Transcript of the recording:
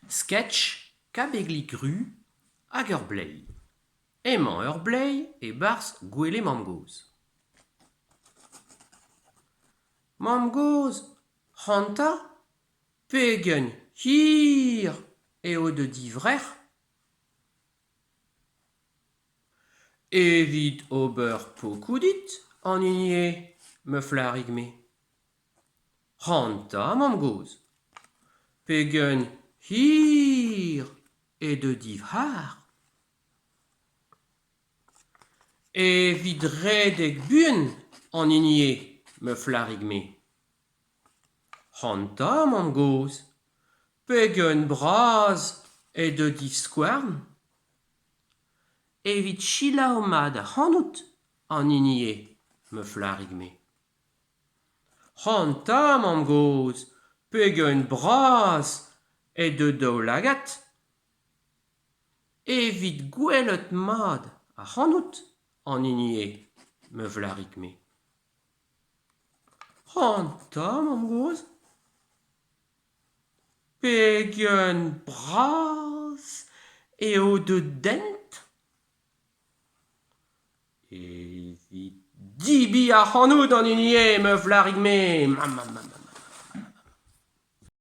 Sketch Kabeglig Ruz hag ur bleiz. Emañ ur bleiz e-barzh gwele mamm-gozh. Mamm-gozh, 'c'hanta, pegen hir eo da divrec'h ? Evit ober pokoù dit an hini eo ma flac'hig-me. 'C'hanta mamm-gozh, pegen hir eo da divc'har ? Evit redek buan an hini eo ma flac'hig-me. 'C'hanta mamm-gozh, pegen bras eo da divskouarn ? Evit selaou mat ac'hanout an hini eo ma flac'hig-me. 'C'hanta mamm-gozh, pegen bras eo da daoulagad ? Evit gwelet mat ac'hanout an hini eo ma flac'hig-me. 'C'hanta mamm-gozh, pegen bras eo da dent ? Evit debriñ ac'hanout an hini eo ma flac'hig-me ma ma ma.